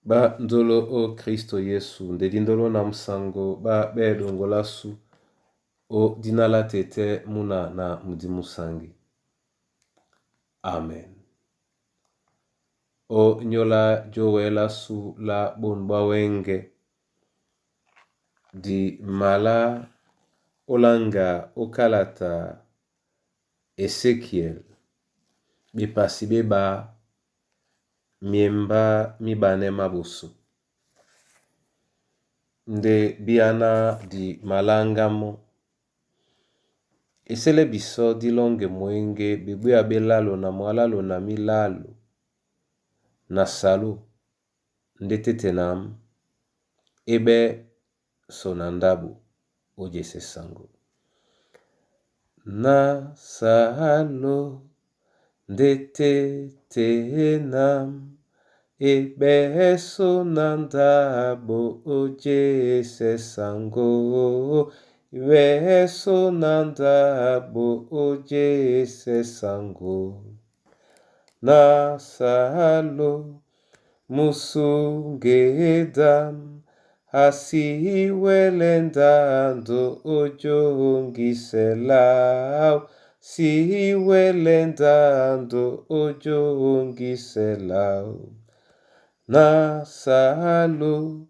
Ba ndolo o Kristo Yesu nde dindolo na musango ba bedongolasu o dina la tete muna na mudi musangi. Amen. O nyola jowelasu la bonu bwa wenge di mala olanga okalata Ezekiel bepasi beba miemba mibane maboso. Nde biana di malanga mo esele biso dilonge mwenge bebweya belalo na mwalalo na milalo na salo nde tete na ebe so na ndabo ojese sango. Na salo nde tete na ebeso na ndabo ojese sango. Beso na ndabo ojese sango. Na salo musungedam asiwelendando ojongiselau siwelendando ojongiselau na salo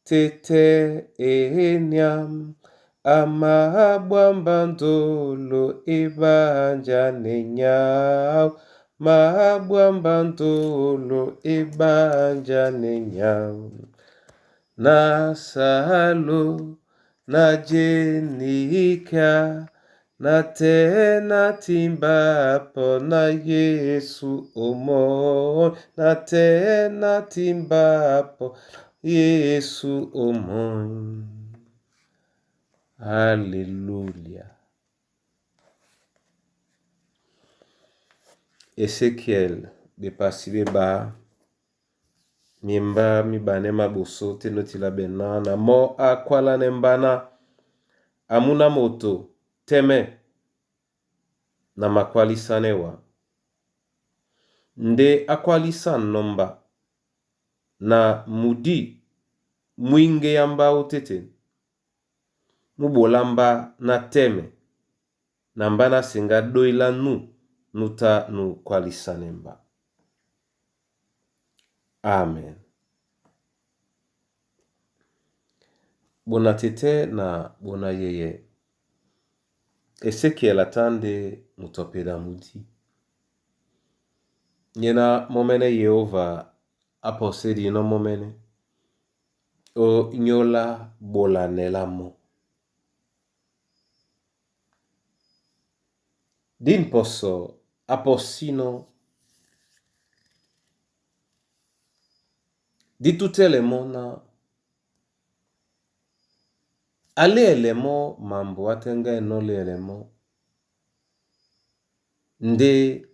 tete enyam amabwambandolo ebanjanenyau mabwambandolo ebanjanenyau na salo na jenika na tena timbapo na Yesu omo na tena timbapo Yesu omo. Alléluia. Ezekiel bepasi beba miemba mibane maboso te notila bena na mo akwala ne mbana amuna moto teme na makwalisane wa nde akwalisa nomba na mudi mwinge ya mbau tete mubolamba na teme na mbana senga doila nu nuta nu kwalisanemba. Amen. Bona tete na bona yeye Ezekiel atande mutopeda mudi. Nyena momene Yehova aposedi no momene o nyola bolanela mo. Din poso aposino di tutele mona ale elemo mambo atenga enole elemo nde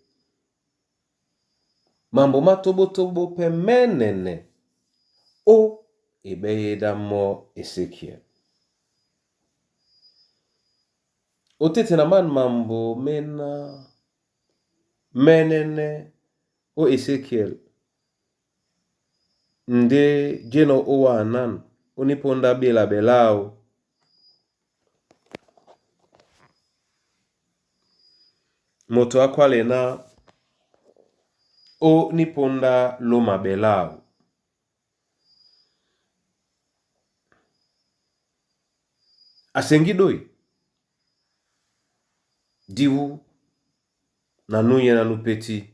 mambo matobotobo pe menene o ebeyeda mo Ezekiel. Otete na man mambo mena menene o Ezekiel nde jeno owa anan oniponda bela belao moto akwalena o niponda loma belao. Asengi doi diwu na nuye na nupeti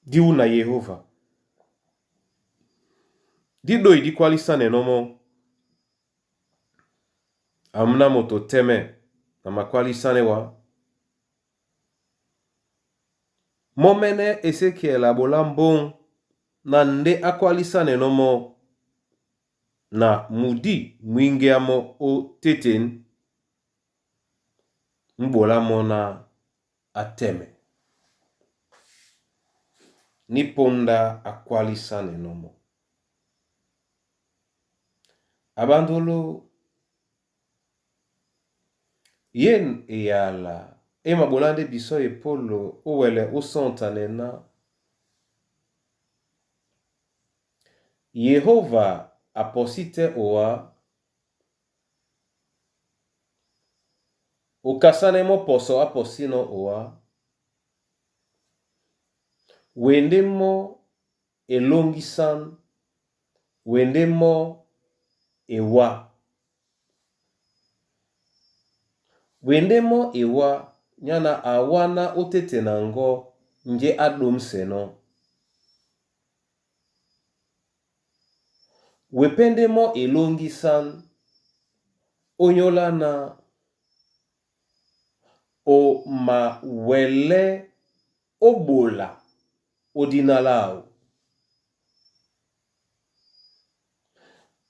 diwu na Yehova di doi di kwalisa nenomo amuna moto teme na makwalisane wa momene Ezekiel abola mbong na nde akwalisa nenomo na mudi mwinge amo o teten mbola mona ateme niponda akwalisa nenomo abandolo yen eyala emabola nde biso epolo owele osonta nena Yehova a pɔsí tɛ́ owá, o kasánɛ́ mɔ́ pɔsɔ á pɔsínɔ̄ owá, wendé mɔ́ elóŋgísán, wendé mɔ́ ewá. Wendé mɔ́ ewá nyána a wáná ótétena ŋgɔ́ njé á ɗǒmsɛnɔ́. Wepɛ́ndɛ́ mɔ́ elóŋgísán, ónyólá ná o mawɛlɛ́ ó ɓola ó dína láō.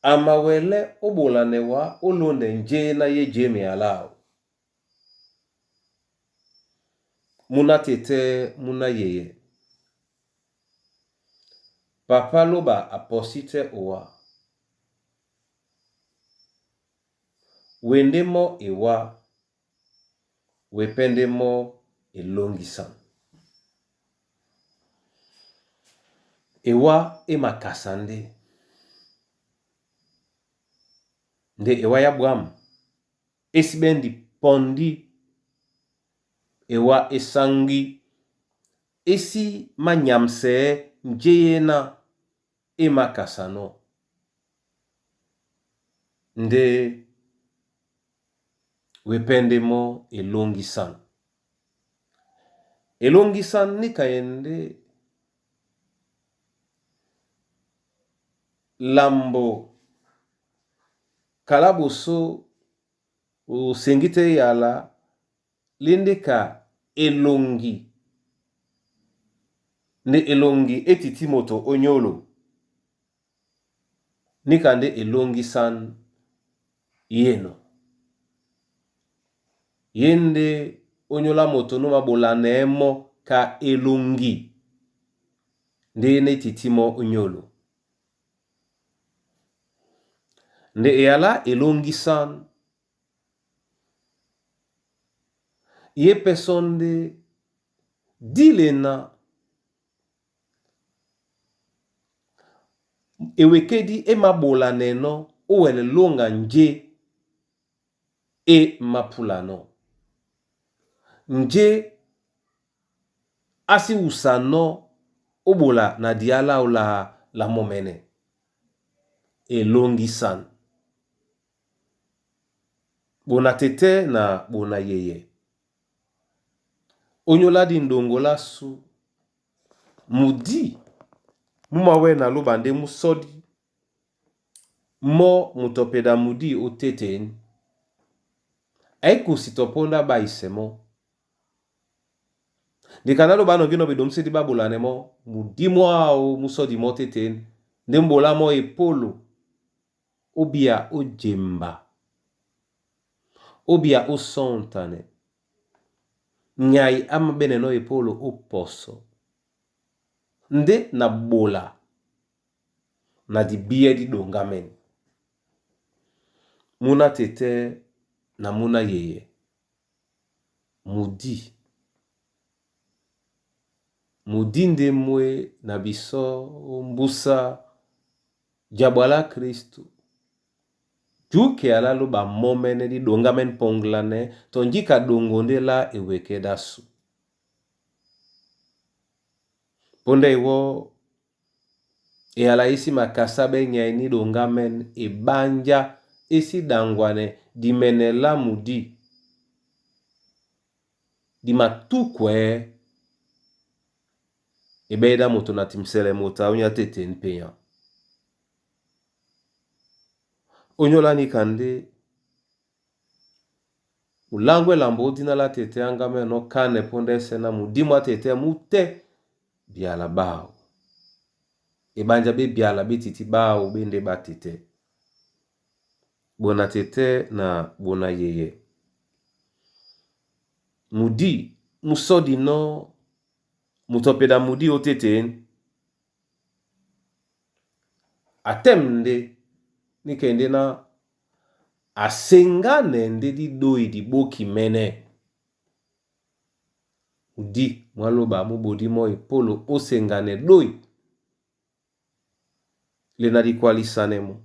A mawɛlɛ́ ó ɓolanɛ wá ó lóndɛ njé ná yé jěmea láō. Múná tetɛ́ múná yeyɛ, Papá Lóɓa a pɔsí tɛ́ owá, wendé mɔ́ ewá, wepɛ́ndɛ́ mɔ́ elóŋgísán. Ewá é makasa ndé, nde ewá ya ɓwǎm̀ é sí ɓɛ́n dipɔndí, ewá é sáŋgí é sí mányamsɛɛ́ njééná é mākasanɔ́. Ndé wepɛ́ndɛ́ mɔ́ elóŋgísán. Elóŋgísán níka e ndé lambo kala ɓosó osengí tɛ́ eyala lé ndé ka elongi nde elongi é tití moto ó nyólo, níka ndé elóŋgísán yénɔ. Ye ndé ónyólá moto nú maɓolanɛɛ́ mɔ́ ka elongi ndé yé ná é tití mɔ́ ó nyólo. Nde eyalá elóŋgísán yé pɛsɔ́ ndé dílena ewekédí é māɓolanɛnɔ́ ó wɛlɛ lóŋga njé é māpúlanɔ́. Njé á sí wusanɔ́ ó ɓola na diá láō la mɔmɛnɛ. Elóŋgísán. Ɓona tetɛ́ na ɓona yeyɛ, ónyólá dí ndoŋgo lásū, mudí mú mawɛ́na lóɓa ndé mú sɔ́di mɔ́ moto a peda mudí ótéten, aíkosi tɔ póndá ɓáisɛ mɔ́. Nde kandá lóɓa á nɔŋgínɔ̄ ɓeɗǒmsédí ɓá ɓolanɛ mɔ́, mudí mwáō mú sɔ́di mɔ́ tétên, ndé mú ɓolá mɔ́ epólo ó bíya ó jemba, ó bíya ó sɔ́ŋtanɛ. Nyay á maɓɛ́nɛnɔ́ epólo ó pɔsɔ. Ndé na ɓola na dibíɛ́ dí ɗoŋgámɛ́n. Múná tetɛ́ na múná yeyɛ, mudí mudí ndé mwé na bisɔ́ ó mbúsá jabwa lá Kristu. Júkɛ alá lóɓa mɔ́mɛ́nɛ́ dí ɗoŋgámɛ́n pɔŋglanɛ tɔ njíka ɗoŋgo ndé lá ewekɛ́ ɗásu. Póndá ewɔ́ eyala é sí makasáɓɛ́ nyay ní ɗoŋgámɛ́n eɓánjá é sí ɗaŋgwanɛ dimɛnɛ lá mudí di matúkwɛɛ́ eɓɛ́yɛ́ dá moto na timisɛlɛ moto á ónyá tétên penya. Ónyólá níka ndé muláŋgwɛ́ lambo ó díná lá tetɛ́ áŋgámɛ́nɔ́ kánɛ póndɛ́sɛ́ ná mudí mwá tetɛ́ mú tɛ́ byala ɓáō. Eɓánjá ɓé byala ɓé tití ɓáō ɓé ndé ɓá tetɛ́. Ɓona tetɛ́ na ɓona yeyɛ, mudí mú sɔ́dinɔ́ moto a peda mudí ótétên, atɛ́m ndé níka e ndé ná aseŋgánɛ ndé díɗói diɓóki mɛ́nɛ́. Mudí mwá lóɓa mú ɓodí mɔ́ epólo ó seŋganɛ ɗói. Le na dikwalisanɛ mɔ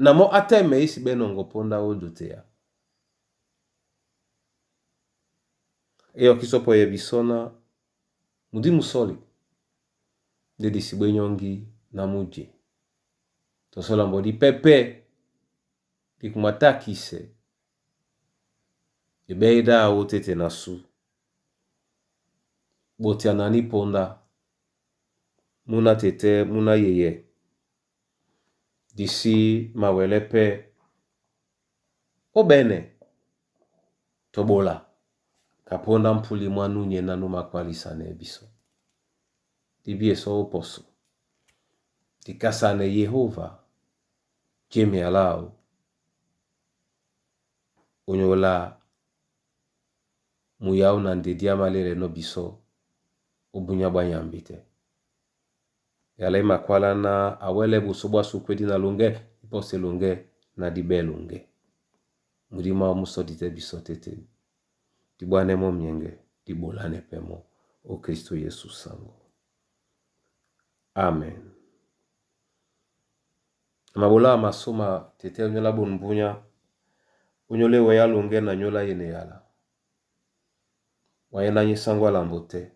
na mɔ́ á tɛ́mɛ í sí ɓɛ́ nɔŋgɔ póndá ó duteya. Eyɔkisɔ pɔyɛ bisɔ ná mudi musɔli nde di si ɓwé nyɔ́ŋgi na muje. Tɔ sɔ́ lambo di pɛ́pɛ́ di kumatákisɛ ebɛ́ dá ó tete na sú. Ɓotiana ní póndá múná tetɛ́ múná yeyɛ di sí mawɛlɛ́ pɛ́ ó ɓɛ́nɛ tɔ ɓola ka póndá mpúli mwá núnyɛ ná nú makwálisanɛ́ bisɔ. Di byesɔ ó pɔso. Di kasanɛ Yehova jemi aláō onyola muyáó na ndedi á malélɛnɔ́ bisɔ ó bunya bwá Nyambe tɛ́. Yala é makwálá ná a wɛ́lɛ́ ɓosó ɓwá sukwédi na loŋgɛ́ di pɔ́sɛ loŋgɛ́ na di ɓɛ́ loŋgɛ́. Mudi mwáō mú sɔdi tɛ́ bisɔ têtên. Di ɓwánɛ́ mɔ́ myɛŋgɛ, di ɓolánɛ pɛ́ mɔ́ ó Kristo Yesu sango. Amen. Na maɓolá wa masóma tetɛ́ onyóla ɓon bunya, onyóla ewɛyá loŋgɛ́ na nyóla yene yala. Wanyɛ́ ná nyé sáŋgó á lambo tɛ́.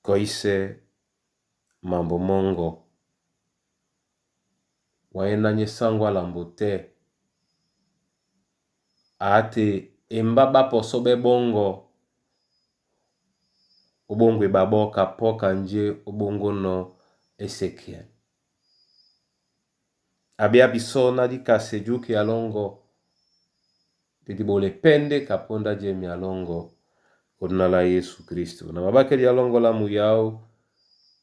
Kɔísɛ́ mambo mɔ́ŋgɔ. Wanyɛ́ ná nyé sáŋgó á lambo tɛ́. A te embá ɓá pɔsɔ́ ɓɛ́ ɓɔ́ŋgɔ. Ó ɓóŋgwa eɓaɓɔ́ ka pɔ́ kanjé ó ɓóŋgónɔ̄ Esekiel. A bíá bisɔ́ ná dí kase júki a lɔ́ŋgɔ́. Nde di ɓolɛ pɛ́ ndé ka póndá jɛmi a lɔ́ŋgɔ́ ó dina lá Yesu Kristo. Na mabákɛ́ di alɔ́ŋgɔ́ lá muyáó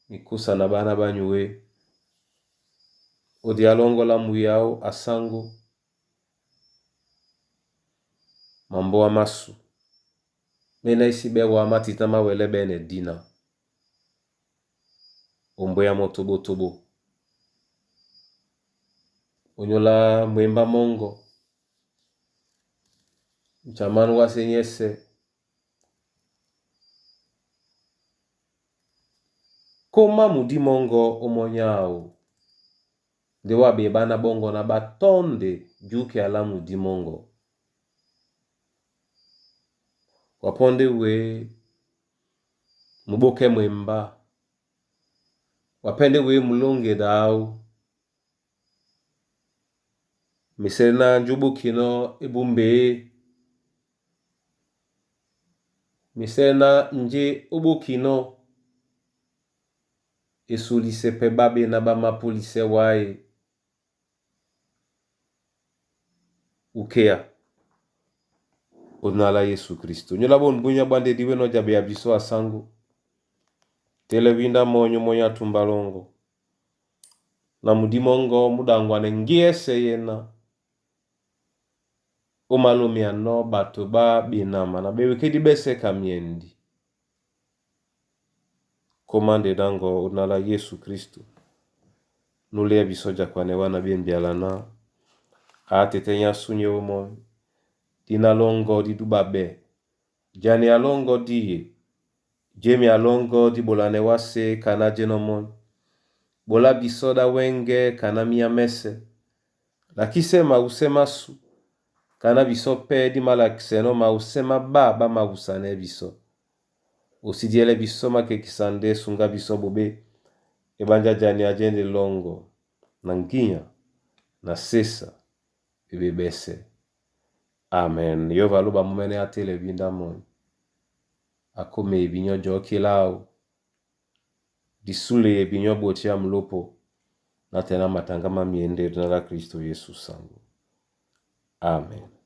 mikusa na ɓána ɓá nyué. Ó di alɔ́ŋgɔ́ lá muyáó asáŋgó mambóa másu. Méná í sí ɓɛ́ wá má titá máwɛlɛ́ ɓɛ́nɛ dina. Ombwéya mɔ́ tóɓótóɓó. Onyóla mwembá mɔ́ŋgɔ. Nchamánú wásē nyɛ́sɛ̄. Kómá mudí mɔ́ŋgɔ ó mɔ́ nyáō. Ndé wá ɓeye ɓána ɓɔ́ŋgɔ ná ɓá tɔ́ndɛ júkɛ a lá mudí mɔ́ŋgɔ. Wa pɔ́ ndé wě muɓókɛ́ mwembá. Wa pɛ́ ndé wě mulóŋgeda áō. Mesɛ́ ná njé ó ɓókinɔ́ é búmbé. Mesɛ́ ná njé ó ɓókinɔ́ é súlisɛ́ pɛ́ ɓá ɓená ɓá mápúlisɛ́ wáē. Ukéa ó dina lá Yesu Kristo. Nyóla ɓon bunya ɓwá nde di wénɔ́ jabeya bisɔ́ asáŋgó. Tɛ́lɛ́ wínda mɔ́nyó mɔ́ nyá túmbá lɔ́ŋgɔ́. Na mudí mɔ́ŋgɔ mú ɗaŋgwanɛ ŋgíɛ́sɛ̄ yena. Ó malómeanɔ́ ɓato ɓá ɓenama na ɓe wekédí ɓɛ́sɛ̄ ka myɛndi. Kómá nde ɗáŋgɔ ó dina lá Yesu Kristo. Núléɛ bisɔ́ jakwanɛ wá na ɓé mbyala ná a tetɛ́ nyá súnyɛ ómɔ́ny. Dina lɔ́ŋgɔ́ dí dúɓa ɓɛ́. Jani a lɔ́ŋgɔ́ díye. Jémi a lɔ́ŋgɔ́ dí ɓolanɛ wásē kaná jénɔ́ mɔ́ny. Ɓolá bisɔ́ ɗá wɛ́ŋgɛ̄ kaná míá mɛ́sɛ̄. Lakísɛ́ mawusɛ́ másu. Kaná bisɔ́ pɛ́ dí málakisɛnɔ́ mawusɛ́ má ɓá ɓá mawusanɛ́ bisɔ́. O sí diɛlɛ bisɔ́ mákɛkisa ndé sunga bisɔ́ ɓoɓé. Eɓánjá jani a jɛ́ndɛ lɔ́ŋgɔ na ŋgínya na sésa ɓeɓé ɓɛ́sɛ̄. Amen. Yehova alóba múmɛ́nɛ́ á télɛ wínda mɔ́ny. Akómeye binyɔ́ jɔ́kí láō. Disúleye binyɔ́ ɓotiá mulópo. Na tɛ́ ná mataŋgá má myěndé dina lá Kristo Yesu sango. Amen.